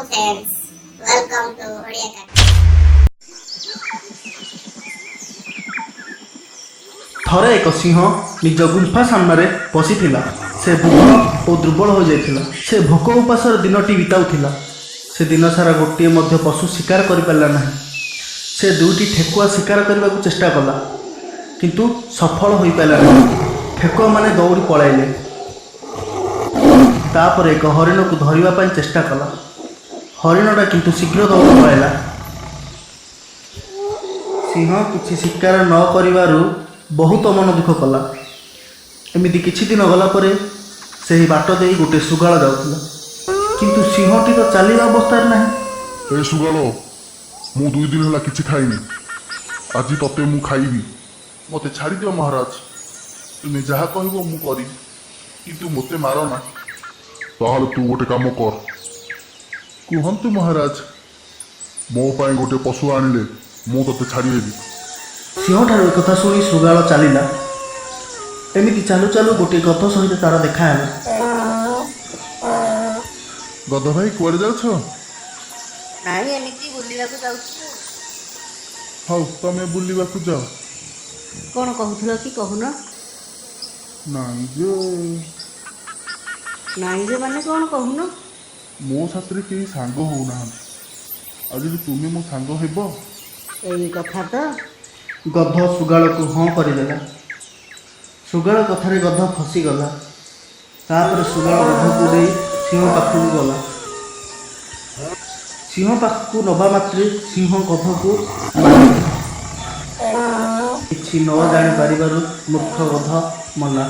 Friends, welcome to Odia Cartoon. ଥରେ ଏକ ସିଂହ ନିଜ ଗୁମ୍ଫା ସାମ୍ନାରେ ବସିଥିଲା। ସେ ବୁଢ଼ ଓ ଦୁର୍ବଳ ହୋଇଯାଇଥିଲା। ସେ ଭୋକ ଉପାସରେ ଦିନଟି ବିତାଉଥିଲା। ସେ ଦିନସାରା ଗୋଟିଏ ମଧ୍ୟ ପଶୁ ଶିକାର କରିପାରିଲା ନାହିଁ। ସେ ଦୁଇଟି ଠେକୁଆ ଶିକାର କରିବାକୁ ଚେଷ୍ଟା କଲା, କିନ୍ତୁ ସଫଳ ହୋଇପାରିଲା ନାହିଁ। ଠେକୁଆମାନେ ଦୌଡ଼ି ପଳାଇଲେ। ତାପରେ ଏକ ହରିଣକୁ ଧରିବା ପାଇଁ ଚେଷ୍ଟା କଲା। ହରିଣଟା କିନ୍ତୁ ଶୀଘ୍ର ଦୌଡ଼ି ପଳାଇଲା। ସିଂହ କିଛି ଶିକାର ନ କରିବାରୁ ବହୁତ ମନ ଦୁଃଖ କଲା। ଏମିତି କିଛି ଦିନ ଗଲା ପରେ ସେହି ବାଟ ଦେଇ ଗୋଟେ ଶୃଗାଳ ଯାଉଥିଲା, କିନ୍ତୁ ସିଂହଟି ତ ଚାଲିବା ଅବସ୍ଥାରେ ନାହିଁ। ଏ ଶୃଗାଳ, ମୁଁ 2 ଦିନ ହେଲା କିଛି ଖାଇନି। ଆଜି ତତେ ମୁଁ ଖାଇବି। ମୋତେ ଛାଡ଼ିଦିଅ ମହାରାଜ। ତୁମେ ଯାହା କହିବ ମୁଁ କରିବି, କିନ୍ତୁ ମୋତେ ମାର ନା। ତାହେଲେ ତୁ ଗୋଟେ କାମ କର। କୁହନ୍ତୁ ମହାରାଜ। ମୋ ପାଇଁ ଗୋଟେ ପଶୁ ଆଣିଲେ ମୁଁ ତତେ ଛାଡ଼ିଦେବି। ସିଂହଠାରୁ ଏକଥା ଶୁଣି ଶୃଗାଳ ଚାଲିଲା। ଏମିତି ଚାଲୁ ଚାଲୁ ଗୋଟିଏ ଗଧ ସହିତ ତାର ଦେଖା ହେଲା। ଗଧ ଭାଇ, କୁଆଡ଼େ ଯାଉଛ? ନାଇଁ, ଏମିତି ବୁଲିବାକୁ ଯାଉଛୁ। ହଉ, ତମେ ବୁଲିବାକୁ ଯାଅ। କ'ଣ କହୁଥିଲ କି? କହୁନ। ନାଇଁ ଯେ। ନାଇଁ ଯେ ମାନେ କ'ଣ? କହୁନ। ମୋ ସାଥିରେ କେହି ସାଙ୍ଗ ହଉନାହାନ୍ତି। ଆଉ ଯଦି ତୁମେ ମୋ ସାଙ୍ଗ ହେବ? ଏଇ କଥା ତ। ଗଧ ଶୃଗାଳକୁ ହଁ କରିଦେଲା। ଶୃଗାଳ କଥାରେ ଗଧ ଫସିଗଲା। ତାପରେ ଶୃଗାଳ ଗଧକୁ ନେଇ ସିଂହ ପାଖକୁ ଗଲା। ସିଂହ ପାଖକୁ ନବା ମାତ୍ରେ ସିଂହ ଗଧକୁ ମାରିଦେଲା। କିଛି ନ ଜାଣିପାରିବାରୁ ମୂର୍ଖ ଗଧ ମଲା।